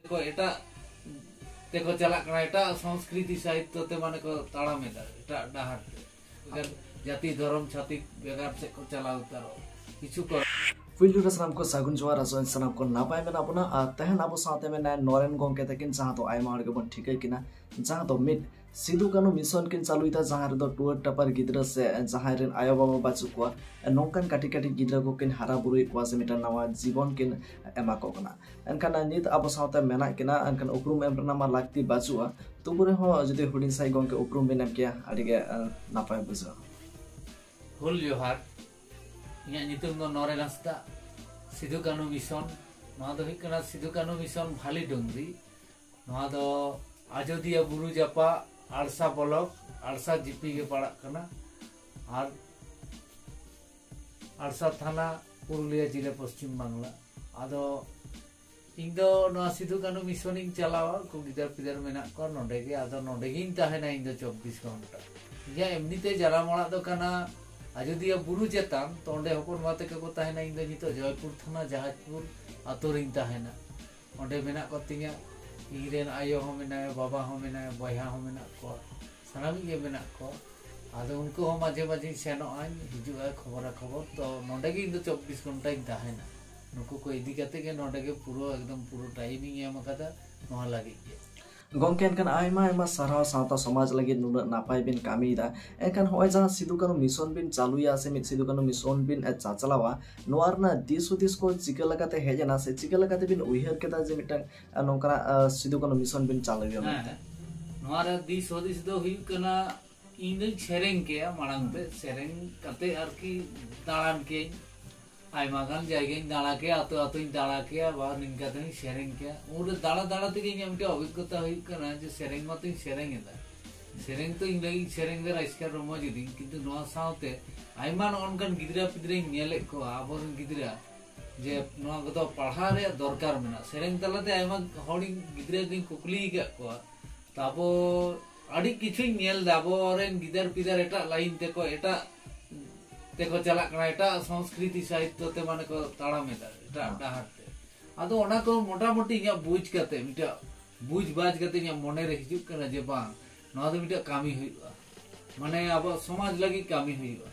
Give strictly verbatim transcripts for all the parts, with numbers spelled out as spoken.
ᱠᱚ ᱮᱴᱟᱜ ᱛᱮᱠᱚ ᱪᱟᱞᱟᱜ ᱠᱟᱱᱟ, ᱮᱴᱟᱜ ᱥᱚᱝᱥᱠᱨᱤᱛᱤ ᱥᱟᱦᱤᱛᱛᱚ ᱛᱮ ᱢᱟᱱᱮ ᱠᱚ ᱛᱟᱲᱟᱢ ᱮᱫᱟ, ᱮᱴᱟᱜ ᱰᱟᱦᱟᱨ ᱛᱮ᱾ ᱮᱴᱟᱜ ᱡᱟᱹᱛᱤ ᱫᱷᱚᱨᱚᱢ ᱪᱷᱟᱹᱛᱤᱠ ᱵᱮᱜᱟᱨ ᱥᱮᱫ ᱠᱚ ᱪᱟᱞᱟᱣ ᱩᱛᱟᱹᱨᱚᱜ ᱠᱤᱪᱷᱩ ᱠᱚ᱾ ᱯᱩᱭᱞᱩ ᱨᱮ ᱥᱟᱱᱟᱢ ᱠᱚ ᱥᱟᱹᱜᱩᱱ ᱡᱚᱦᱟᱨ, ᱟᱥᱚᱜ ᱟᱹᱧ ᱥᱟᱱᱟᱢ ᱠᱚ ᱱᱟᱯᱟᱭ ᱢᱮᱱᱟᱜ ᱵᱚᱱᱟ᱾ ᱟᱨ ᱛᱟᱦᱮᱱ ᱟᱵᱚ ᱥᱟᱶᱛᱮ ᱢᱮᱱᱟᱭᱟ ᱱᱚᱨᱮᱱ ᱜᱚᱢᱠᱮ ᱛᱟᱹᱠᱤᱱ, ᱡᱟᱦᱟᱸ ᱫᱚ ᱟᱭᱢᱟ ᱦᱚᱲ ᱜᱮᱵᱚᱱ ᱴᱷᱤᱠᱟᱹᱭ ᱠᱤᱱᱟ, ᱡᱟᱦᱟᱸ ᱫᱚ ᱢᱤᱫ ᱥᱤᱫᱩ ᱠᱟᱹᱱᱩ ᱢᱤᱥᱚᱱ ᱠᱤᱱ ᱪᱟᱹᱞᱩᱭᱮᱫᱟ, ᱡᱟᱦᱟᱸ ᱨᱮᱫᱚ ᱴᱩᱣᱟᱹᱨ ᱴᱟᱯᱟᱨ ᱜᱤᱫᱽᱨᱟᱹ ᱥᱮ ᱡᱟᱦᱟᱸᱭ ᱨᱮᱱ ᱟᱭᱳᱼᱵᱟᱵᱟ ᱵᱟᱹᱪᱩᱜ ᱠᱚᱣᱟ, ᱱᱚᱝᱠᱟᱱ ᱠᱟᱹᱴᱤᱡ ᱠᱟᱹᱴᱤᱡ ᱜᱤᱫᱽᱨᱟᱹ ᱠᱚᱠᱤᱱ ᱦᱟᱨᱟ ᱵᱩᱨᱩᱭᱮᱫ ᱠᱚᱣᱟ ᱥᱮ ᱢᱤᱫᱴᱟᱝ ᱱᱟᱣᱟ ᱡᱤᱵᱚᱱ ᱠᱤᱱ ᱮᱢᱟ ᱠᱚ ᱠᱟᱱᱟ᱾ ᱮᱱᱠᱷᱟᱱ ᱱᱤᱛ ᱟᱵᱚ ᱥᱟᱶᱛᱮ ᱢᱮᱱᱟᱜ ᱠᱤᱱᱟ, ᱮᱱᱠᱷᱟᱱ ᱩᱯᱨᱩᱢ ᱮᱢ ᱨᱮᱱᱟᱜ ᱢᱟ ᱞᱟᱹᱠᱛᱤ ᱵᱟᱹᱪᱩᱜᱼᱟ, ᱛᱚᱵᱩ ᱨᱮᱦᱚᱸ ᱡᱩᱫᱤ ᱦᱩᱰᱤᱧ ᱥᱟᱺᱦᱤᱡ ᱜᱚᱢᱠᱮ ᱩᱯᱨᱩᱢ ᱵᱤᱱ ᱮᱢ ᱠᱮᱭᱟ, ᱟᱹᱰᱤ ᱜᱮ ᱱᱟᱯᱟᱭ ᱵᱩᱡᱷᱟᱹᱜᱼᱟ᱾ ᱦᱩᱞ ᱡᱚᱦᱟᱨ᱾ ᱤᱧᱟᱹᱜ ᱧᱩᱛᱩᱢ ᱫᱚ ᱱᱚᱨᱮᱱ ᱦᱟᱸᱥᱫᱟ᱾ ᱥᱤᱫᱩ ᱠᱟᱹᱱᱩ ᱢᱤᱥᱚᱱ, ᱱᱚᱣᱟ ᱫᱚ ᱦᱩᱭᱩᱜ ᱠᱟᱱᱟ ᱥᱤᱫᱩ ᱠᱟᱹᱱᱩ ᱢᱤᱥᱚᱱ ᱵᱷᱟᱞᱤ ᱰᱩᱝᱨᱤ᱾ ᱱᱚᱣᱟ ᱫᱚ ᱟᱡᱚᱫᱤᱭᱟᱹ ᱵᱩᱨᱩ ᱡᱟᱯᱟᱜ, ᱟᱲᱥᱟ ᱵᱞᱚᱠ, ᱟᱲᱥᱟ ᱡᱤᱯᱤ ᱜᱮ ᱯᱟᱲᱟᱜ ᱠᱟᱱᱟ᱾ ᱟᱨ ᱟᱲᱥᱟ ᱛᱷᱟᱱᱟ, ᱯᱩᱨᱩᱞᱤᱭᱟᱹ ᱡᱮᱞᱟ, ᱯᱚᱥᱪᱤᱢ ᱵᱟᱝᱞᱟ᱾ ᱟᱫᱚ ᱤᱧ ᱫᱚ ᱱᱚᱣᱟ ᱥᱤᱫᱩ ᱠᱟᱹᱱᱩ ᱢᱤᱥᱚᱱ ᱤᱧ ᱪᱟᱞᱟᱣᱟ, ᱩᱱᱠᱩ ᱜᱤᱫᱟᱹᱨ ᱯᱤᱫᱟᱹᱨ ᱢᱮᱱᱟᱜ ᱠᱚᱣᱟ ᱱᱚᱸᱰᱮ ᱜᱮ, ᱟᱫᱚ ᱱᱚᱸᱰᱮ ᱜᱤᱧ ᱛᱟᱦᱮᱱᱟ ᱤᱧ ᱫᱚ ᱪᱚᱵᱵᱤᱥ ᱜᱷᱚᱱᱴᱟ᱾ ᱤᱧᱟᱹᱜ ᱮᱢᱱᱤ ᱛᱮ ᱡᱟᱱᱟᱢ ᱚᱲᱟᱜ ᱫᱚ ᱠᱟᱱᱟ ᱟᱡᱚᱫᱤᱭᱟᱹ ᱵᱩᱨᱩ ᱪᱮᱛᱟᱱ, ᱛᱚ ᱚᱸᱰᱮ ᱦᱚᱯᱚᱱ ᱵᱟ ᱛᱟᱠᱚ ᱠᱚ ᱛᱟᱦᱮᱱᱟ, ᱤᱧ ᱫᱚ ᱱᱤᱛᱚᱜ ᱡᱚᱭᱯᱩᱨ ᱛᱷᱟᱱᱟ ᱡᱟᱦᱟᱡᱽᱯᱩᱨ ᱟᱛᱳ ᱨᱤᱧ ᱛᱟᱦᱮᱱᱟ᱾ ᱚᱸᱰᱮ ᱢᱮᱱᱟᱜ ᱠᱚ ᱛᱤᱧᱟ, ᱤᱧ ᱨᱮᱱ ᱟᱭᱳ ᱦᱚᱸ ᱢᱮᱱᱟᱭᱟ, ᱵᱟᱵᱟ ᱦᱚᱸ ᱢᱮᱱᱟᱭᱟ, ᱵᱚᱭᱦᱟ ᱦᱚᱸ ᱢᱮᱱᱟᱜ ᱠᱚᱣᱟ, ᱥᱟᱱᱟᱢᱤᱡ ᱜᱮ ᱢᱮᱱᱟᱜ ᱠᱚᱣᱟ᱾ ᱟᱫᱚ ᱩᱱᱠᱩ ᱦᱚᱸ ᱢᱟᱡᱷᱮ ᱢᱟᱡᱷᱮᱧ ᱥᱮᱱᱚᱜᱼᱟᱹᱧ, ᱦᱤᱡᱩᱜᱼᱟ ᱠᱷᱚᱵᱚᱨᱟ ᱠᱷᱚᱵᱚᱨ᱾ ᱛᱚ ᱱᱚᱸᱰᱮ ᱜᱮ ᱤᱧ ᱫᱚ ᱪᱚᱵᱵᱤᱥ ᱜᱷᱚᱱᱴᱟᱧ ᱛᱟᱦᱮᱱᱟ᱾ ᱱᱩᱠᱩ ᱠᱚ ᱤᱫᱤ ᱠᱟᱛᱮ ᱜᱮ ᱱᱚᱸᱰᱮ ᱜᱮ ᱯᱩᱨᱟᱹ ᱮᱠᱫᱚᱢ ᱯᱩᱨᱟᱹ ᱴᱟᱭᱤᱢ ᱤᱧ ᱮᱢ ᱟᱠᱟᱫᱟ ᱱᱚᱣᱟ ᱞᱟᱹᱜᱤᱫ ᱜᱮ᱾ ᱜᱚᱢᱠᱮ, ᱮᱱᱠᱷᱟᱱ ᱟᱭᱢᱟ ᱟᱭᱢᱟ ᱥᱟᱨᱦᱟᱣ ᱥᱟᱶᱛᱟ ᱥᱚᱢᱟᱡᱽ ᱞᱟᱹᱜᱤᱫ ᱱᱩᱱᱟᱹᱜ ᱱᱟᱯᱟᱭ ᱵᱤᱱ ᱠᱟᱹᱢᱤᱭᱮᱫᱟ᱾ ᱮᱱᱠᱷᱟᱱ ᱦᱚᱸᱜᱼᱚᱭ ᱡᱟᱦᱟᱸ ᱥᱤᱫᱩ ᱠᱟᱹᱱᱩ ᱢᱤᱥᱚᱱ ᱵᱤᱱ ᱪᱟᱹᱞᱩᱭᱟ ᱥᱮ ᱢᱤᱫ ᱥᱤᱫᱩ ᱠᱟᱹᱱᱩ ᱢᱤᱥᱚᱱ ᱵᱤᱱ, ᱮ, ᱪᱟᱪᱞᱟᱣᱟ, ᱱᱚᱣᱟ ᱨᱮᱱᱟᱜ ᱫᱤᱥ ᱦᱩᱫᱤᱥ ᱠᱚ ᱪᱤᱠᱟᱹ ᱞᱮᱠᱟᱛᱮ ᱦᱮᱡ ᱮᱱᱟ ᱥᱮ ᱪᱤᱠᱟᱹ ᱞᱮᱠᱟᱛᱮ ᱵᱤᱱ ᱩᱭᱦᱟᱹᱨ ᱠᱮᱫᱟ ᱡᱮ ᱢᱤᱫᱴᱟᱝ, ᱮ, ᱱᱚᱝᱠᱟᱱᱟᱜ, ᱮ, ᱥᱤᱫᱩ ᱠᱟᱹᱱᱩ ᱢᱤᱥᱚᱱ ᱵᱤᱱ ᱪᱟᱹᱞᱩᱭᱟ ᱢᱮᱱᱛᱮ? ᱦᱮᱸ, ᱱᱚᱣᱟ ᱨᱮ ᱫᱤᱥ ᱦᱩᱫᱤᱥ ᱫᱚ ᱦᱩᱭᱩᱜ ᱠᱟᱱᱟ, ᱤᱧ ᱫᱚᱧ ᱥᱮᱨᱮᱧ ᱠᱮᱭᱟ ᱢᱟᱲᱟᱝ ᱛᱮ, ᱥᱮᱨᱮᱧ ᱠᱟᱛᱮ ᱟᱨᱠᱤ ᱫᱟᱬᱟᱱ ᱠᱮᱭᱟᱧ, ᱟᱭᱢᱟ ᱜᱟᱱ ᱡᱟᱭᱜᱟᱧ ᱫᱟᱬᱟ ᱠᱮᱭᱟ, ᱟᱛᱳ ᱟᱛᱳᱧ ᱫᱟᱬᱟ ᱠᱮᱭᱟ, ᱵᱟ ᱱᱤᱝᱠᱟ ᱛᱮᱦᱚᱸᱧ ᱥᱮᱨᱮᱧ ᱠᱮᱭᱟ᱾ ᱩᱱᱨᱮ ᱫᱟᱬᱟ ᱫᱟᱬᱟ ᱛᱮᱜᱮ ᱤᱧᱟᱹᱜ ᱢᱤᱫᱴᱮᱱ ᱚᱵᱷᱤᱜᱽᱜᱚᱛᱟ ᱦᱩᱭᱩᱜ ᱠᱟᱱᱟ ᱡᱮ ᱥᱮᱨᱮᱧ ᱢᱟᱛᱚᱧ ᱥᱮᱨᱮᱧ ᱮᱫᱟ, ᱥᱮᱨᱮᱧ ᱛᱚ ᱤᱧ ᱞᱟᱹᱜᱤᱫ ᱤᱧ ᱥᱮᱨᱮᱧ ᱮᱫᱟ, ᱨᱟᱹᱥᱠᱟᱹ ᱨᱚᱢᱚᱡᱽ ᱮᱫᱟᱹᱧ, ᱠᱤᱱᱛᱩ ᱱᱚᱣᱟ ᱥᱟᱶᱛᱮ ᱟᱭᱢᱟ ᱱᱚᱜᱼᱚ ᱱᱚᱝᱠᱟᱱ ᱜᱤᱫᱽᱨᱟᱹ ᱯᱤᱫᱽᱨᱟᱹᱧ ᱧᱮᱞᱮᱫ ᱠᱚᱣᱟ, ᱟᱵᱚᱨᱮᱱ ᱜᱤᱫᱽᱨᱟᱹ, ᱡᱮ ᱱᱚᱣᱟ ᱠᱚᱫᱚ ᱯᱟᱲᱦᱟᱣ ᱨᱮᱭᱟᱜ ᱫᱚᱨᱠᱟᱨ ᱢᱮᱱᱟᱜᱼᱟ᱾ ᱥᱮᱨᱮᱧ ᱛᱟᱞᱟᱛᱮ ᱟᱭᱢᱟ ᱦᱚᱲᱤᱧ, ᱜᱤᱫᱽᱨᱟᱹ ᱜᱤᱧ ᱠᱩᱠᱞᱤ ᱟᱠᱟᱫ ᱠᱚᱣᱟ, ᱛᱟᱵᱚ ᱟᱹᱰᱤ ᱠᱤᱪᱷᱩᱧ ᱧᱮᱞ ᱮᱫᱟ, ᱟᱵᱚᱨᱮᱱ ᱜᱤᱫᱟᱹᱨ ᱯᱤᱫᱟᱹᱨ ᱮᱴᱟᱜ ᱞᱟᱭᱤᱱ ᱛᱮᱠᱚ, ᱮᱴᱟᱜ ᱛᱮᱠᱚ ᱪᱟᱞᱟᱜ ᱠᱟᱱᱟ, ᱮᱴᱟᱜ ᱥᱚᱝᱥᱠᱨᱤᱛᱤ ᱥᱟᱦᱤᱛᱛᱚ ᱛᱮ ᱢᱟᱱᱮ ᱠᱚ ᱛᱟᱲᱟᱢ ᱮᱫᱟ, ᱮᱴᱟᱜ ᱦᱮᱸ᱾ ᱰᱟᱦᱟᱨ ᱛᱮ᱾ ᱟᱫᱚ ᱚᱱᱟ ᱠᱚ ᱢᱚᱴᱟᱢᱩᱴᱤ ᱤᱧᱟᱹᱜ ᱵᱩᱡᱽ ᱠᱟᱛᱮ, ᱢᱤᱫᱴᱟᱝ ᱵᱩᱡᱽ ᱵᱟᱡᱽ ᱠᱟᱛᱮ ᱤᱧᱟᱹᱜ ᱢᱚᱱᱮ ᱨᱮ ᱦᱤᱡᱩᱜ ᱠᱟᱱᱟ ᱡᱮ ᱵᱟᱝ, ᱱᱚᱣᱟ ᱫᱚ ᱢᱤᱫᱴᱟᱝ ᱠᱟᱹᱢᱤ ᱦᱩᱭᱩᱜᱼᱟ, ᱢᱟᱱᱮ ᱟᱵᱚᱣᱟᱜ ᱥᱚᱢᱟᱡᱽ ᱞᱟᱹᱜᱤᱫ ᱠᱟᱹᱢᱤ ᱦᱩᱭᱩᱜᱼᱟ᱾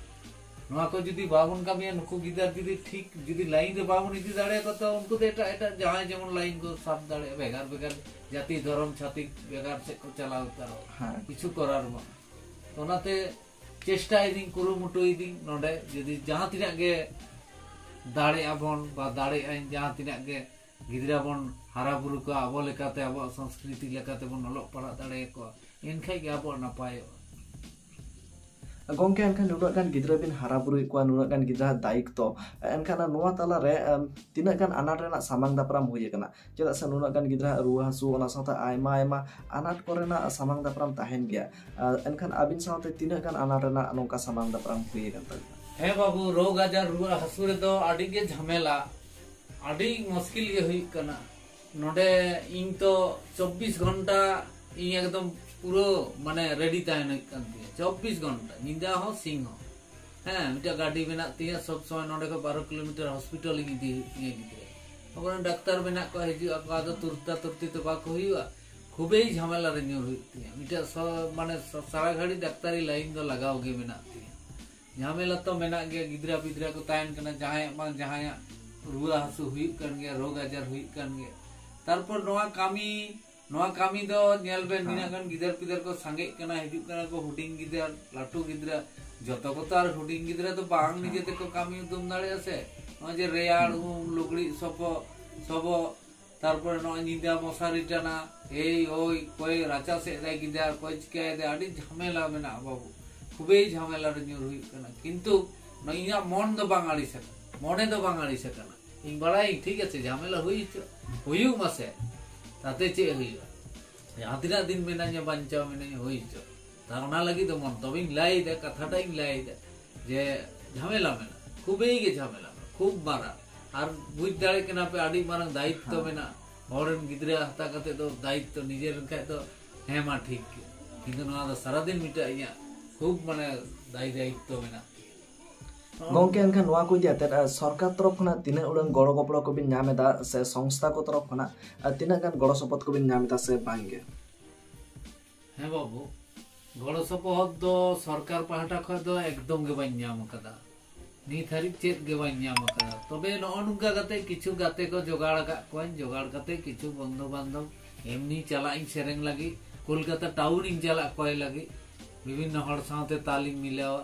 ᱱᱚᱣᱟ ᱠᱚ ᱡᱩᱫᱤ ᱵᱟᱵᱚᱱ ᱠᱟᱹᱢᱤᱭᱟ, ᱱᱩᱠᱩ ᱜᱤᱫᱟᱹᱨ ᱡᱩᱫᱤ ᱴᱷᱤᱠ ᱡᱩᱫᱤ ᱞᱟᱭᱤᱱ ᱨᱮ ᱵᱟᱵᱚᱱ ᱤᱫᱤ ᱫᱟᱲᱮᱭᱟᱠᱚᱣᱟ, ᱛᱚ ᱩᱱᱠᱩ ᱫᱚ ᱮᱴᱟᱜ ᱮᱴᱟᱜ ᱡᱟᱦᱟᱸᱭ ᱡᱮᱢᱚᱱ ᱞᱟᱭᱤᱱ ᱠᱚ ᱥᱟᱵ ᱫᱟᱲᱮᱭᱟᱜᱼᱟ, ᱵᱷᱮᱜᱟᱨ ᱵᱷᱮᱜᱟᱨ ᱡᱟᱹᱛᱤ ᱫᱷᱚᱨᱚᱢ ᱪᱷᱟᱹᱛᱤᱠ ᱵᱷᱮᱜᱟᱨ ᱥᱮᱫ ᱠᱚ ᱪᱟᱞᱟᱣ ᱩᱛᱟᱹᱨᱚᱜᱼᱟ᱾ ᱦᱮᱸ᱾ ᱠᱤᱪᱷᱩ ᱠᱚᱨᱟᱨ ᱵᱟᱝ᱾ ᱚᱱᱟᱛᱮ ᱪᱮᱥᱴᱟᱭᱮᱫᱤᱧ, ᱠᱩᱨᱩᱢᱩᱴᱩᱭᱮᱫᱤᱧ, ᱱᱚᱰᱮ ᱡᱩᱫᱤ ᱡᱟᱦᱟᱸ ᱛᱤᱱᱟᱹᱜ ᱜᱮ ᱫᱟᱲᱮᱭᱟᱜ ᱟᱵᱚᱱ ᱵᱟ ᱫᱟᱲᱮᱭᱟᱜ ᱟᱹᱧ, ᱡᱟᱦᱟᱸ ᱛᱤᱱᱟᱹᱜ ᱜᱮ ᱜᱤᱫᱽᱨᱟᱹ ᱵᱚᱱ ᱦᱟᱨᱟ ᱵᱩᱨᱩ ᱠᱚᱣᱟ, ᱟᱵᱚ ᱞᱮᱠᱟᱛᱮ ᱟᱵᱚᱣᱟᱜ ᱥᱚᱝᱥᱠᱨᱤᱛᱤ ᱞᱮᱠᱟᱛᱮ ᱵᱚᱱ ᱚᱞᱚᱜ ᱯᱟᱲᱦᱟᱜ ᱫᱟᱲᱮᱭᱟᱠᱚᱣᱟ, ᱮᱱᱠᱷᱟᱡ ᱜᱮ ᱟᱵᱚᱣᱟᱜ ᱱᱟᱯᱟᱭᱚᱜᱼᱟ᱾ ᱜᱚᱝᱠᱮ, ᱮᱱᱠᱷᱟᱱ ᱱᱩᱱᱟᱹᱜ ᱜᱟᱱ ᱜᱤᱫᱽᱨᱟᱹ ᱵᱤᱱ ᱦᱟᱨᱟ ᱵᱩᱨᱩᱭᱮᱫ ᱠᱚᱣᱟ, ᱱᱩᱱᱟᱹᱜ ᱜᱟᱱ ᱜᱤᱫᱽᱨᱟᱹ ᱫᱟᱭᱤᱛᱛᱚ, ᱮᱱᱠᱷᱟᱱ ᱱᱚᱣᱟ ᱛᱟᱞᱟᱨᱮ ᱮᱢ, ᱛᱤᱱᱟᱹᱜ ᱜᱟᱱ ᱟᱱᱟᱴ ᱨᱮᱱᱟᱜ ᱥᱟᱢᱟᱝ ᱫᱟᱯᱨᱟᱢ ᱦᱩᱭ ᱟᱠᱟᱱᱟ? ᱪᱮᱫᱟᱜ ᱥᱮ ᱱᱩᱱᱟᱹᱜ ᱜᱟᱱ ᱜᱤᱫᱽᱨᱟᱹ ᱨᱩᱣᱟᱹ ᱦᱟᱹᱥᱩ, ᱚᱱᱟ ᱥᱟᱶᱛᱮ ᱟᱭᱢᱟ ᱟᱭᱢᱟ ᱟᱱᱟᱴ ᱠᱚᱨᱮᱱᱟᱜ ᱥᱟᱢᱟᱝ ᱫᱟᱯᱨᱟᱢ ᱛᱟᱦᱮᱱ ᱜᱮᱭᱟ᱾ ᱟᱨ ᱮᱱᱠᱷᱟᱱ ᱟᱹᱵᱤᱱ ᱥᱟᱶᱛᱮ ᱛᱤᱱᱟᱹᱜ ᱜᱟᱱ ᱟᱱᱟᱴ ᱨᱮᱱᱟᱜ ᱱᱚᱝᱠᱟ ᱥᱟᱢᱟᱝ ᱫᱟᱯᱨᱟᱢ ᱦᱩᱭ ᱟᱠᱟᱱ ᱛᱟᱵᱤᱱᱟ? ᱦᱮᱸ ᱵᱟᱹᱵᱩ, ᱨᱳᱜᱽ ᱟᱡᱟᱨ ᱨᱩᱣᱟᱹ ᱦᱟᱹᱥᱩ ᱨᱮᱫᱚ ᱟᱹᱰᱤ ᱜᱮ ᱡᱷᱟᱢᱮᱞᱟ, ᱟᱹᱰᱤ ᱢᱩᱥᱠᱤᱞ ᱜᱮ ᱦᱩᱭᱩᱜ ᱠᱟᱱᱟ᱾ ᱱᱚᱰᱮ ᱤᱧ ᱛᱚ ᱪᱚᱵᱵᱤᱥ ᱜᱷᱚᱱᱴᱟ ᱤᱧ ᱮᱠᱫᱚᱢ ᱯᱩᱨᱟᱹ ᱢᱟᱱᱮ ᱨᱮᱰᱤ ᱛᱟᱦᱮᱱ ᱦᱩᱭᱩᱜ ᱠᱟᱱ ᱛᱤᱧᱟ, ᱪᱚᱵᱵᱤᱥ ᱜᱷᱚᱱᱴᱟ, ᱧᱤᱫᱟᱹ ᱦᱚᱸ ᱥᱤᱧ ᱦᱚᱸ᱾ ᱦᱮᱸ, ᱢᱤᱫᱴᱟᱝ ᱜᱟᱹᱰᱤ ᱢᱮᱱᱟᱜ ᱛᱤᱧᱟ, ᱥᱚᱵ ᱥᱚᱢᱚᱭ ᱱᱚᱰᱮ ᱠᱷᱚᱱ ᱵᱟᱨᱚ ᱠᱤᱞᱳᱢᱤᱴᱟᱨ ᱦᱚᱥᱯᱤᱴᱟᱞ ᱤᱧ ᱤᱫᱤ ᱦᱩᱭᱩᱜ ᱛᱤᱧᱟ ᱜᱤᱫᱽᱨᱟᱹ᱾ ᱟᱵᱚᱨᱮᱱ ᱰᱟᱠᱛᱟᱨ ᱢᱮᱱᱟᱜ ᱠᱚᱣᱟ, ᱦᱤᱡᱩᱜ ᱟᱠᱚ, ᱟᱫᱚ ᱛᱩᱨᱛᱟ ᱛᱩᱨᱛᱤ ᱛᱚ ᱵᱟᱠᱚ ᱦᱩᱭᱩᱜᱼᱟ᱾ ᱠᱷᱩᱵᱮᱭ ᱡᱷᱟᱢᱮᱞᱟ ᱨᱮ ᱧᱩᱨ ᱦᱩᱭᱩᱜ ᱛᱤᱧᱟ᱾ ᱢᱤᱫᱴᱟᱝ ᱥᱚ-, ᱢᱟᱱᱮ ᱥᱟ-, ᱥᱟᱨᱟ ᱜᱷᱟᱹᱲᱤ ᱰᱟᱠᱛᱟᱨᱤ ᱞᱟᱭᱤᱱ ᱫᱚ ᱞᱟᱜᱟᱣ ᱜᱮ ᱢᱮᱱᱟᱜ ᱛᱤᱧᱟ᱾ ᱡᱷᱟᱢᱮᱞᱟ ᱛᱚ ᱢᱮᱱᱟᱜ ᱜᱮᱭᱟ, ᱜᱤᱫᱽᱨᱟᱹ ᱯᱤᱫᱽᱨᱟᱹ ᱠᱚ ᱛᱟᱦᱮᱱ ᱠᱟᱱᱟ, ᱡᱟᱦᱟᱸᱭᱟᱜ ᱵᱟᱝ ᱡᱟᱦᱟᱸᱭᱟᱜ ᱨᱩᱣᱟᱹ ᱦᱟᱹᱥᱩ ᱦᱩᱭᱩᱜ ᱠᱟᱱ ᱜᱮᱭᱟ, ᱨᱳᱜᱽ ᱟᱡᱟᱨ ᱦᱩᱭᱩᱜ ᱠᱟᱱ ᱜᱮᱭᱟ᱾ ᱛᱟᱨᱯᱚᱨ ᱱᱚᱣᱟ ᱠᱟᱹᱢᱤ, ᱱᱚᱣᱟ ᱠᱟᱹᱢᱤ ᱫᱚ ᱧᱮᱞ ᱵᱮᱱ, ᱦᱮᱸ᱾ ᱱᱤᱱᱟᱹᱜ ᱜᱟᱱ ᱜᱤᱫᱟᱹᱨ ᱯᱤᱫᱟᱹᱨ ᱠᱚ ᱥᱟᱸᱜᱮᱜ ᱠᱟᱱᱟ, ᱦᱤᱡᱩᱜ ᱠᱟᱱᱟ ᱠᱚ, ᱦᱩᱰᱤᱧ ᱜᱤᱫᱟᱹᱨ, ᱞᱟᱹᱴᱩ ᱜᱤᱫᱽᱨᱟᱹ, ᱡᱚᱛᱚ ᱠᱚ ᱛᱚ ᱟᱨ ᱦᱩᱰᱤᱧ ᱜᱤᱫᱽᱨᱟᱹ ᱫᱚ ᱵᱟᱝ ᱱᱤᱡᱮ ᱛᱮᱠᱚ ᱠᱟᱹᱢᱤ ᱩᱫᱩᱢ ᱫᱟᱲᱮᱭᱟᱜᱼᱟ ᱥᱮ᱾ ᱱᱚᱜᱼᱚᱭ ᱡᱮ ᱨᱮᱭᱟᱲ ᱩᱢ, ᱞᱩᱜᱽᱲᱤᱡ ᱥᱚᱯᱚ-, ᱥᱚᱵᱚᱜ, ᱛᱟᱨᱯᱚᱨᱮ ᱱᱚᱜᱼᱚᱭ ᱧᱤᱫᱟᱹ ᱢᱚᱥᱟᱨᱤ ᱴᱟᱱᱟ, ᱮᱭ ᱳᱭ, ᱚᱠᱚᱭ ᱨᱟᱪᱟ ᱥᱮᱫ ᱨᱮ ᱜᱤᱫᱟᱹᱨ, ᱚᱠᱚᱭ ᱪᱤᱠᱟᱹᱭᱮᱫᱟ, ᱟᱹᱰᱤ ᱡᱷᱟᱢᱮᱞᱟ ᱢᱮᱱᱟᱜᱼᱟ ᱵᱟᱹᱵᱩ, ᱠᱷᱩᱵᱮᱭ ᱡᱷᱟᱢᱮᱞᱟ ᱨᱮ ᱧᱩᱨ ᱦᱩᱭᱩᱜ ᱠᱟᱱᱟ᱾ ᱠᱤᱱᱛᱩ ᱱᱚᱜᱼᱚᱭ ᱤᱧᱟᱹᱜ ᱢᱚᱱ ᱫᱚ ᱵᱟᱝ ᱟᱹᱲᱤᱥ ᱟᱠᱟᱱᱟ, ᱢᱚᱱᱮ ᱫᱚ ᱵᱟᱝ ᱟᱹᱲᱤᱥ ᱟᱠᱟᱱᱟ᱾ ᱤᱧ ᱵᱟᱲᱟᱭᱟᱹᱧ, ᱴᱷᱤᱠ ᱟᱪᱷᱮ, ᱡᱷᱟᱢᱮᱞᱟ ᱦᱩᱭ ᱦᱚᱪᱚ, ᱦᱩᱭᱩᱜ ᱢᱟᱥᱮ, ᱛᱟᱛᱮ ᱪᱮᱫ ᱦᱩᱭᱩᱜᱼᱟ? ᱡᱟᱦᱟᱸ ᱛᱤᱱᱟᱹᱜ ᱫᱤᱱ ᱢᱮᱱᱟᱧᱟ, ᱵᱟᱧᱪᱟᱣ ᱢᱮᱱᱟᱧᱟ, ᱦᱩᱭ ᱦᱚᱪᱚ᱾ ᱛᱟ ᱚᱱᱟ ᱞᱟᱹᱜᱤᱫ ᱫᱚ ᱢᱚᱱ ᱛᱚᱵᱮᱧ ᱞᱟᱹᱭᱫᱟ, ᱠᱟᱛᱷᱟᱴᱟᱜ ᱤᱧ ᱞᱟᱹᱭᱫᱟ ᱡᱮ ᱡᱷᱟᱢᱮᱞᱟ ᱢᱮᱱᱟᱜᱼᱟ, ᱠᱷᱩᱵᱮᱭ ᱜᱮ ᱡᱷᱟᱢᱮᱞᱟ ᱢᱮᱱᱟᱜᱼᱟ, ᱠᱷᱩᱵ ᱢᱟᱨᱟᱝ᱾ ᱟᱨ ᱵᱩᱡᱽ ᱫᱟᱲᱮᱭᱟᱜ ᱠᱟᱱᱟ ᱯᱮ, ᱟᱹᱰᱤ ᱢᱟᱨᱟᱝ ᱫᱟᱭᱤᱛᱛᱚ ᱦᱮᱸ᱾ ᱢᱮᱱᱟᱜᱼᱟ᱾ ᱦᱚᱲ ᱨᱮᱱ ᱜᱤᱫᱽᱨᱟᱹ ᱦᱟᱛᱟᱣ ᱠᱟᱛᱮ ᱫᱚ ᱫᱟᱭᱤᱛᱛᱚ ᱱᱤᱡᱮᱨ ᱨᱮᱱ ᱠᱷᱟᱡ ᱫᱚ ᱦᱮᱸ ᱢᱟ ᱴᱷᱤᱠ ᱜᱮ, ᱠᱤᱱᱛᱩ ᱱᱚᱣᱟ ᱫᱚ ᱥᱟᱨᱟᱫᱤᱱ ᱢᱤᱫᱴᱟᱝ ᱤᱧᱟᱹᱜ ᱠᱷᱩᱵ ᱢᱟᱱᱮ ᱫᱟᱭ ᱫᱟᱭᱤᱛᱛᱚ ᱢᱮᱱᱟᱜ ᱛᱤᱧᱟᱹ᱾ ᱜᱚᱝᱠᱮ, ᱮᱱᱠᱷᱟᱱ ᱱᱚᱣᱟ ᱠᱚ ᱤᱫᱤ ᱠᱟᱛᱮ, ᱟᱨ ᱥᱚᱨᱠᱟᱨ ᱛᱚᱨᱚᱯ ᱠᱷᱚᱱᱟᱜ ᱛᱤᱱᱟᱹᱜ ᱩᱰᱟᱹᱝ ᱜᱚᱲᱚ ᱜᱚᱯᱚᱲᱚ ᱠᱚᱵᱤᱱ ᱧᱟᱢ ᱮᱫᱟ ᱥᱮ ᱥᱚᱝᱥᱛᱷᱟ ᱠᱚ ᱛᱚᱨᱚᱯ ᱠᱷᱚᱱᱟᱜ, ᱟᱨ ᱛᱤᱱᱟᱹᱜ ᱜᱟᱱ ᱜᱚᱲᱚ ᱥᱚᱯᱚᱦᱚᱫ ᱠᱚᱵᱤᱱ ᱧᱟᱢ ᱮᱫᱟ ᱥᱮ ᱵᱟᱝ ᱜᱮ? ᱦᱮᱸ ᱵᱟᱹᱵᱩ, ᱜᱚᱲᱚ ᱥᱚᱯᱚᱦᱚᱫ ᱫᱚ ᱥᱚᱨᱠᱟᱨ ᱯᱟᱦᱴᱟ ᱠᱷᱚᱱ ᱫᱚ ᱮᱠᱫᱚᱢ ᱜᱮ ᱵᱟᱹᱧ ᱧᱟᱢ ᱟᱠᱟᱫᱟ᱾ ᱱᱤᱛ ᱦᱟᱹᱨᱤᱡ ᱪᱮᱫ ᱜᱮ ᱵᱟᱹᱧ ᱧᱟᱢ ᱟᱠᱟᱫᱟ᱾ ᱛᱚᱵᱮ ᱱᱚᱜᱼᱚ ᱱᱚᱝᱠᱟ ᱠᱟᱛᱮ ᱠᱤᱪᱷᱩ ᱜᱟᱛᱮ ᱠᱚ ᱡᱚᱜᱟᱲ ᱟᱠᱟᱫ ᱠᱚᱣᱟᱧ, ᱡᱚᱜᱟᱲ ᱠᱟᱛᱮ ᱠᱤᱪᱷᱩ ᱵᱚᱱᱫᱷᱩ ᱵᱟᱱᱫᱷᱚᱵ ᱮᱢᱱᱤ ᱪᱟᱞᱟᱜ ᱤᱧ ᱥᱮᱨᱮᱧ ᱞᱟᱹᱜᱤᱫ, ᱠᱳᱞᱠᱟᱛᱟ ᱴᱟᱣᱩᱱ ᱤᱧ ᱪᱟᱞᱟᱜ ᱠᱚᱭ ᱞᱟᱹᱜᱤᱫ, ᱵᱤᱵᱷᱤᱱᱱᱚ ᱦᱚᱲ ᱥᱟᱶᱛᱮ ᱛᱟᱞ ᱤᱧ ᱢᱤᱞᱟᱹᱣᱟ᱾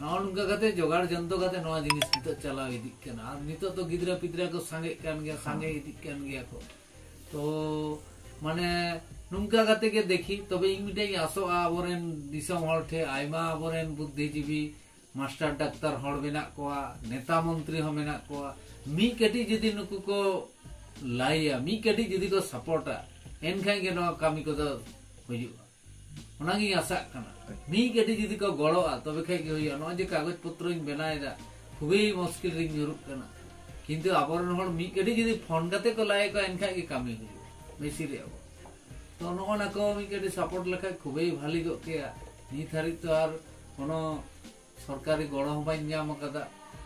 ᱱᱚᱜᱼᱚ ᱱᱚᱝᱠᱟ ᱠᱟᱛᱮ ᱡᱚᱜᱟᱲ ᱡᱚᱱᱛᱚ ᱠᱟᱛᱮ ᱱᱚᱣᱟ ᱡᱤᱱᱤᱥ ᱱᱤᱛᱚᱜ ᱪᱟᱞᱟᱣ ᱤᱫᱤᱜ ᱠᱟᱱᱟ᱾ ᱟᱨ ᱱᱤᱛᱚᱜ ᱫᱚ ᱜᱤᱫᱽᱨᱟᱹ ᱯᱤᱫᱽᱨᱟᱹ ᱠᱚ ᱥᱟᱸᱜᱮᱜ ᱠᱟᱱ ᱜᱮᱭᱟ, ᱥᱟᱸᱜᱮ ᱤᱫᱤᱜ ᱠᱟᱱ ᱜᱮᱭᱟ ᱠᱚ᱾ ᱛᱚ ᱢᱟᱱᱮ ᱱᱚᱝᱠᱟ ᱠᱟᱛᱮ ᱜᱮ ᱫᱮᱠᱷᱤ, ᱛᱚᱵᱮ ᱤᱧ ᱢᱤᱫᱴᱮᱱ ᱤᱧ ᱟᱥᱚᱜᱼᱟ ᱟᱵᱚᱨᱮᱱ ᱫᱤᱥᱚᱢ ᱦᱚᱲ ᱴᱷᱮᱱ, ᱟᱭᱢᱟ ᱟᱵᱚᱨᱮᱱ ᱵᱩᱫᱽᱫᱷᱤᱡᱤᱵᱤ, ᱢᱟᱥᱴᱟᱨ ᱰᱟᱠᱛᱟᱨ ᱦᱚᱲ ᱢᱮᱱᱟᱜ ᱠᱚᱣᱟ, ᱱᱮᱛᱟ ᱢᱚᱱᱛᱨᱤ ᱦᱚᱸ ᱢᱮᱱᱟᱜ ᱠᱚᱣᱟ, ᱢᱤᱫ ᱠᱟᱹᱴᱤᱡ ᱡᱩᱫᱤ ᱱᱩᱠᱩ ᱠᱚ ᱞᱟᱹᱭᱟ, ᱢᱤᱫ ᱠᱟᱹᱴᱤᱡ ᱡᱩᱫᱤ ᱠᱚ ᱥᱟᱯᱳᱨᱴᱟ, ᱮᱱᱠᱷᱟᱱ ᱜᱮ ᱱᱚᱣᱟ ᱠᱟᱹᱢᱤ ᱠᱚᱫᱚ ᱦᱩᱭᱩᱜᱼᱟ᱾ ᱚᱱᱟᱜᱤᱧ ᱟᱥᱟᱜ ᱠᱟᱱᱟ, ᱢᱤᱫ ᱠᱟᱹᱴᱤᱡ ᱡᱩᱫᱤ ᱠᱚ ᱜᱚᱲᱚᱜᱼᱟ, ᱛᱚᱵᱮ ᱠᱷᱟᱡ ᱜᱮ ᱦᱩᱭᱩᱜᱼᱟ᱾ ᱱᱚᱜᱼᱚᱭ ᱡᱮ ᱠᱟᱜᱚᱡᱽ ᱯᱚᱛᱨᱚᱧ ᱵᱮᱱᱟᱣ ᱮᱫᱟ, ᱠᱷᱩᱵᱮᱭ ᱢᱩᱥᱠᱤᱞ ᱨᱤᱧ ᱧᱩᱨᱩᱜ ᱠᱟᱱᱟ, ᱠᱤᱱᱛᱩ ᱟᱵᱚᱨᱮᱱ ᱦᱚᱲ ᱢᱤᱫ ᱠᱟᱹᱴᱤᱡ ᱡᱩᱫᱤ ᱯᱷᱳᱱ ᱠᱟᱛᱮ ᱠᱚ ᱞᱟᱹᱭ ᱟᱠᱚᱣᱟ, ᱮᱱᱠᱷᱟᱡ ᱜᱮ ᱠᱟᱹᱢᱤ ᱦᱩᱭᱩᱜᱼᱟ, ᱵᱮᱥᱤ ᱨᱮᱭᱟᱜ ᱵᱚ᱾ ᱛᱚ ᱱᱚᱜᱼᱚ ᱱᱟ ᱠᱚ ᱢᱤᱫ ᱠᱟᱹᱴᱤᱡ ᱥᱟᱯᱳᱨᱴ ᱞᱮᱠᱷᱟᱡ ᱠᱷᱩᱵᱮᱭ ᱵᱷᱟᱞᱤ ᱠᱚᱜ ᱠᱮᱭᱟ᱾ ᱱᱤᱛ ᱦᱟᱹᱨᱤᱡ ᱛᱚ ᱟᱨ ᱠᱳᱱᱳ ᱥᱚᱨᱠᱟᱨᱤ ᱜᱚᱲᱚ ᱦᱚᱸ ᱵᱟᱹᱧ ᱧᱟᱢ ᱟᱠᱟᱫᱟ᱾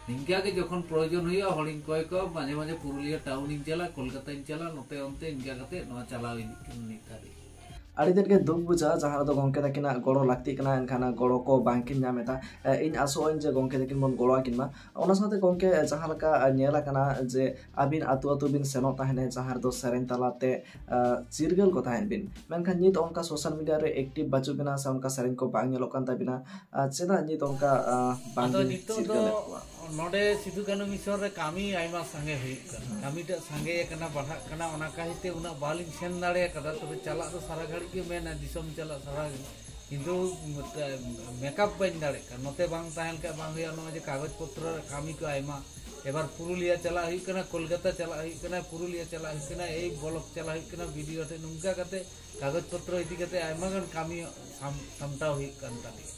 ᱱᱤᱝᱠᱟ ᱜᱮ ᱡᱚᱠᱷᱚᱱ ᱯᱨᱚᱭᱳᱡᱚᱱ ᱦᱩᱭᱩᱜᱼᱟ, ᱦᱚᱲᱤᱧ ᱠᱚᱭ ᱠᱚᱣᱟ, ᱢᱟᱡᱷᱮ ᱢᱟᱡᱷᱮ ᱯᱩᱨᱩᱞᱤᱭᱟᱹ ᱴᱟᱣᱩᱱᱤᱧ ᱪᱟᱞᱟᱜᱼᱟ, ᱠᱳᱞᱠᱟᱛᱟᱧ ᱪᱟᱞᱟᱜᱼᱟ, ᱱᱚᱛᱮ ᱚᱱᱛᱮ ᱤᱱᱠᱟ ᱠᱟᱛᱮ ᱱᱚᱣᱟ ᱪᱟᱞᱟᱣ ᱤᱫᱤᱜ ᱠᱟᱱᱟ ᱱᱤᱛ ᱦᱟᱹᱨᱤᱡ᱾ ᱟᱹᱰᱤ ᱛᱮᱫ ᱜᱮ ᱫᱩᱠ ᱵᱩᱡᱷᱟᱹᱜᱼᱟ, ᱡᱟᱦᱟᱸ ᱨᱮᱫᱚ ᱜᱚᱝᱠᱮ ᱛᱟᱹᱠᱤᱱᱟᱜ ᱜᱚᱲᱚ ᱞᱟᱹᱠᱛᱤᱜ ᱠᱟᱱᱟ, ᱮᱱᱠᱷᱟᱱ ᱜᱚᱲᱚ ᱠᱚ ᱵᱟᱝᱠᱤᱱ ᱧᱟᱢ ᱮᱫᱟ᱾ ᱮ, ᱤᱧ ᱟᱥᱚᱜ ᱟᱹᱧ ᱡᱮ ᱜᱚᱝᱠᱮ ᱛᱟᱹᱠᱤᱱ ᱵᱚᱱ ᱜᱚᱲᱚ ᱟᱹᱠᱤᱱ ᱢᱟ᱾ ᱚᱱᱟ ᱥᱟᱶᱛᱮ ᱜᱚᱝᱠᱮ, ᱡᱟᱦᱟᱸ ᱞᱮᱠᱟ ᱧᱮᱞ ᱟᱠᱟᱱᱟ ᱡᱮ ᱟᱹᱵᱤᱱ ᱟᱹᱛᱩ ᱟᱹᱛᱩ ᱵᱤᱱ ᱥᱮᱱᱚᱜ ᱛᱟᱦᱮᱱᱟ, ᱡᱟᱦᱟᱸ ᱨᱮᱫᱚ ᱥᱮᱨᱮᱧ ᱛᱟᱞᱟᱛᱮ, ᱟ, ᱪᱤᱨᱜᱟᱹᱞ ᱠᱚ ᱛᱟᱦᱮᱸᱫ ᱵᱤᱱ, ᱢᱮᱱᱠᱷᱟᱱ ᱱᱤᱛ ᱚᱱᱠᱟ ᱥᱳᱥᱟᱞ ᱢᱤᱰᱤᱭᱟ ᱨᱮ ᱮᱠᱴᱤᱵᱷ ᱵᱟᱹᱪᱩᱜ ᱵᱤᱱᱟ ᱥᱮ ᱚᱱᱠᱟ ᱥᱮᱨᱮᱧ ᱠᱚ ᱵᱟᱝ ᱧᱮᱞᱚᱜ ᱠᱟᱱ ᱛᱟᱹᱵᱤᱱᱟ, ᱟ, ᱪᱮᱫᱟᱜ ᱱᱤᱛ ᱚᱱᱠᱟ, ᱟ, ᱵᱟᱝ ᱟᱫᱚ ᱵᱤᱱ ᱱᱤᱛᱚᱜ ᱫᱚ ᱪᱤᱨᱜᱟᱹᱞᱮᱫ ᱠᱚᱣᱟ? ᱱᱚᱰᱮ ᱥᱤᱫᱩ ᱠᱟᱹᱱᱦᱩ ᱢᱤᱥᱚᱱ ᱨᱮ ᱠᱟᱹᱢᱤ ᱟᱭᱢᱟ ᱥᱟᱸᱜᱮ ᱦᱩᱭᱩᱜ ᱠᱟᱱᱟ, ᱠᱟᱹᱢᱤᱴᱟᱜ ᱥᱟᱸᱜᱮ ᱟᱠᱟᱱᱟ, ᱵᱟᱲᱦᱟᱜ ᱠᱟᱱᱟ, ᱚᱱᱟ ᱠᱷᱟᱹᱛᱤᱨ ᱛᱮ ᱩᱱᱟᱹᱜ ᱵᱟᱹᱞᱤᱧ ᱥᱮᱱ ᱫᱟᱲᱮ ᱟᱠᱟᱫᱟ᱾ ᱛᱚᱵᱮ ᱪᱟᱞᱟᱜ ᱫᱚ ᱥᱟᱨᱟ ᱜᱷᱟᱹᱲᱤᱡ ᱜᱮ ᱢᱮᱱᱟ, ᱫᱤᱥᱚᱢ ᱪᱟᱞᱟᱜ ᱥᱟᱨᱟ ᱜᱷᱟᱹᱲᱤᱡ, ᱠᱤᱱᱛᱩ ᱢᱮᱠᱟᱯ ᱵᱟᱹᱧ ᱫᱟᱲᱮᱭᱟᱜ ᱠᱟᱱᱟ᱾ ᱱᱚᱛᱮ ᱵᱟᱝ ᱛᱟᱦᱮᱸ ᱞᱮᱱᱠᱷᱟᱱ ᱵᱟᱝ ᱦᱩᱭᱩᱜᱼᱟ᱾ ᱱᱚᱜᱼᱚᱭ ᱡᱮ ᱠᱟᱜᱚᱡᱽ ᱯᱚᱛᱨᱚ ᱨᱮ ᱠᱟᱹᱢᱤ ᱠᱚ ᱟᱭᱢᱟ, ᱮᱵᱟᱨ ᱯᱩᱨᱩᱞᱤᱭᱟ ᱪᱟᱞᱟᱜ ᱦᱩᱭᱩᱜ ᱠᱟᱱᱟ, ᱠᱳᱞᱠᱟᱛᱟ ᱪᱟᱞᱟᱜ ᱦᱩᱭᱩᱜ ᱠᱟᱱᱟ, ᱯᱩᱨᱩᱞᱤᱭᱟ ᱪᱟᱞᱟᱜ ᱦᱩᱭᱩᱜ ᱠᱟᱱᱟ, ᱮᱭ ᱵᱞᱚᱠ ᱪᱟᱞᱟᱜ ᱦᱩᱭᱩᱜ ᱠᱟᱱᱟ, ᱵᱤᱰᱤᱳ ᱴᱷᱮᱱ, ᱱᱚᱝᱠᱟ ᱠᱟᱛᱮ ᱠᱟᱜᱚᱡᱽ ᱯᱚᱛᱨᱚ ᱤᱫᱤ ᱠᱟᱛᱮ ᱟᱭᱢᱟ ᱜᱟᱱ ᱠᱟᱹᱢᱤ ᱥᱟᱢ-, ᱥᱟᱢᱴᱟᱣ ᱦᱩᱭᱩᱜ ᱠᱟᱱ ᱛᱟᱞᱮᱭᱟ᱾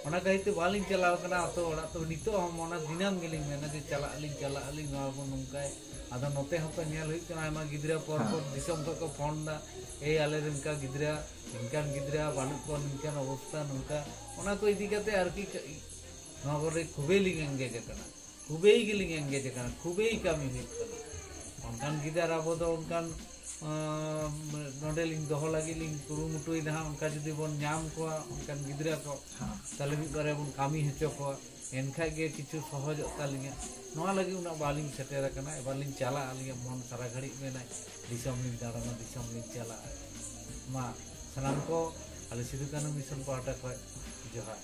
ᱚᱱᱟ ᱠᱷᱟᱹᱛᱤᱨ ᱛᱮ ᱵᱟᱹᱞᱤᱧ ᱪᱟᱞᱟᱣ ᱠᱟᱱᱟ ᱟᱛᱳ ᱚᱲᱟᱜ᱾ ᱛᱚ ᱱᱤᱛᱚᱜ ᱦᱚᱸ ᱢᱚᱱᱮ ᱫᱤᱱᱟᱹᱢ ᱜᱮᱞᱤᱧ ᱢᱮᱱᱟ ᱡᱮ ᱪᱟᱞᱟᱜ ᱟᱹᱞᱤᱧ, ᱪᱟᱞᱟᱜ ᱟᱹᱞᱤᱧ, ᱱᱚᱣᱟ ᱵᱚᱱ ᱱᱚᱝᱠᱟᱭ᱾ ᱟᱫᱚ ᱱᱚᱛᱮ ᱦᱚᱸᱛᱚ ᱧᱮᱞ ᱦᱩᱭᱩᱜ ᱠᱟᱱᱟ, ᱟᱭᱢᱟ ᱜᱤᱫᱽᱨᱟᱹ ᱯᱚᱨ ᱦᱮᱸ᱾ ᱯᱚᱨ ᱫᱤᱥᱚᱢ ᱠᱷᱚᱱ ᱠᱚ ᱯᱷᱳᱱ ᱫᱟ, "ᱮᱭ ᱟᱞᱮ ᱨᱮᱱ ᱚᱱᱠᱟ ᱜᱤᱫᱽᱨᱟᱹ, ᱱᱤᱝᱠᱟᱱ ᱜᱤᱫᱽᱨᱟᱹ ᱵᱟᱹᱱᱩᱜ ᱠᱚᱣᱟ, ᱱᱤᱝᱠᱟᱱ ᱚᱵᱚᱥᱛᱟ ᱱᱚᱝᱠᱟ", ᱚᱱᱟ ᱠᱚ ᱤᱫᱤ ᱠᱟᱛᱮ ᱟᱨᱠᱤ ᱠᱟᱹ-, ᱱᱚᱣᱟ ᱠᱚᱨᱮ ᱠᱷᱩᱵᱮᱭ ᱞᱤᱧ ᱮᱱᱜᱮᱡᱽ ᱟᱠᱟᱱᱟ, ᱠᱷᱩᱵᱮᱭ ᱜᱮᱞᱤᱧ ᱮᱱᱜᱮᱡᱽ ᱟᱠᱟᱱᱟ, ᱠᱷᱩᱵᱮᱭ ᱠᱟᱹᱢᱤ ᱦᱩᱭᱩᱜ ᱠᱟᱱᱟ᱾ ᱚᱱᱠᱟᱱ ᱜᱤᱫᱟᱹᱨ ᱟᱵᱚ ᱫᱚ ᱚᱱᱠᱟᱱ ᱟᱸ, ᱱᱚᱰᱮ ᱞᱤᱧ ᱫᱚᱦᱚ ᱞᱟᱹᱜᱤᱫ ᱞᱤᱧ ᱠᱩᱨᱩᱢᱩᱴᱩᱭᱮᱫᱟ ᱦᱟᱸᱜ, ᱚᱱᱠᱟ ᱡᱩᱫᱤ ᱵᱚᱱ ᱧᱟᱢ ᱠᱚᱣᱟ ᱚᱱᱠᱟᱱ ᱜᱤᱫᱽᱨᱟᱹ ᱠᱚ, ᱛᱟᱦᱚᱞᱮ ᱢᱤᱫ ᱵᱟᱨᱭᱟ ᱵᱚᱱ ᱠᱟᱹᱢᱤ ᱦᱚᱪᱚ ᱠᱚᱣᱟ, ᱮᱱᱠᱷᱟᱡ ᱜᱮ ᱠᱤᱪᱷᱩ ᱥᱚᱦᱚᱡᱚᱜ ᱛᱟᱹᱞᱤᱧᱟ᱾ ᱱᱚᱣᱟ ᱞᱟᱹᱜᱤᱫ ᱩᱱᱟᱹᱜ ᱵᱟᱹᱞᱤᱧ ᱥᱮᱴᱮᱨ ᱟᱠᱟᱱᱟ᱾ ᱮᱵᱟᱨ ᱞᱤᱧ ᱪᱟᱞᱟᱜᱼᱟ, ᱟᱹᱞᱤᱧᱟᱜ ᱢᱚᱱ ᱥᱟᱨᱟ ᱜᱷᱟᱹᱲᱤᱡ ᱢᱮᱱᱟᱭ ᱫᱤᱥᱚᱢ ᱞᱤᱧ ᱫᱟᱬᱟᱱᱟ, ᱫᱤᱥᱚᱢ ᱞᱤᱧ ᱪᱟᱞᱟᱜᱼᱟ᱾ ᱢᱟ ᱥᱟᱱᱟᱢ ᱠᱚ ᱟᱞᱮ ᱥᱤᱫᱩ ᱠᱟᱹᱱᱦᱩ ᱢᱤᱥᱚᱱ ᱯᱟᱦᱴᱟ ᱠᱷᱚᱱ ᱡᱚᱦᱟᱨ᱾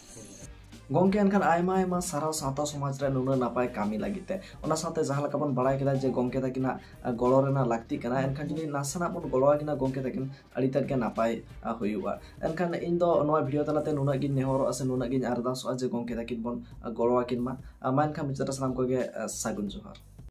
ᱜᱚᱝᱠᱮ, ᱮᱱᱠᱷᱟᱱ ᱟᱭᱢᱟ ᱟᱭᱢᱟ ᱥᱟᱨᱦᱟᱣ ᱥᱟᱶᱛᱟ ᱥᱚᱢᱟᱡᱽ ᱨᱮ ᱱᱩᱱᱟᱹᱜ ᱱᱟᱯᱟᱭ ᱠᱟᱹᱢᱤ ᱞᱟᱹᱜᱤᱫ ᱛᱮ᱾ ᱚᱱᱟ ᱥᱟᱶᱛᱮ ᱡᱟᱦᱟᱸ ᱞᱮᱠᱟ ᱵᱚᱱ ᱵᱟᱲᱟᱭ ᱠᱮᱫᱟ ᱡᱮ ᱜᱚᱝᱠᱮ ᱛᱟᱹᱠᱤᱱᱟᱜ ᱜᱚᱲᱚ ᱨᱮᱱᱟᱜ ᱞᱟᱹᱠᱛᱤ ᱠᱟᱱᱟ, ᱮᱱᱠᱷᱟᱱ ᱡᱩᱫᱤ ᱱᱟᱥᱮᱱᱟᱜ ᱵᱚᱱ ᱜᱚᱲᱚ ᱟᱹᱠᱤᱱᱟ ᱜᱚᱝᱠᱮ ᱛᱟᱹᱠᱤᱱ, ᱟᱹᱰᱤ ᱛᱮᱫ ᱜᱮ ᱱᱟᱯᱟᱭ ᱦᱩᱭᱩᱜᱼᱟ᱾ ᱮᱱᱠᱷᱟᱱ ᱤᱧ ᱫᱚ ᱱᱚᱣᱟ ᱵᱷᱤᱰᱤᱭᱳ ᱛᱟᱞᱟᱛᱮ ᱱᱩᱱᱟᱹᱜ ᱜᱤᱧ ᱱᱮᱦᱚᱨᱚᱜᱼᱟ ᱥᱮ ᱱᱩᱱᱟᱹᱜ ᱜᱤᱧ ᱟᱨᱫᱟᱥᱚᱜᱼᱟ ᱡᱮ ᱜᱚᱝᱠᱮ ᱛᱟᱹᱠᱤᱱ ᱵᱚᱱ ᱜᱚᱲᱚ ᱟᱹᱠᱤᱱ ᱢᱟ᱾ ᱢᱟ ᱮᱱᱠᱷᱟᱱ ᱢᱩᱪᱟᱹᱫ ᱨᱮ ᱥᱟᱱᱟᱢ ᱠᱚᱜᱮ ᱥᱟᱹᱜᱩᱱ ᱡᱚᱦᱟᱨ᱾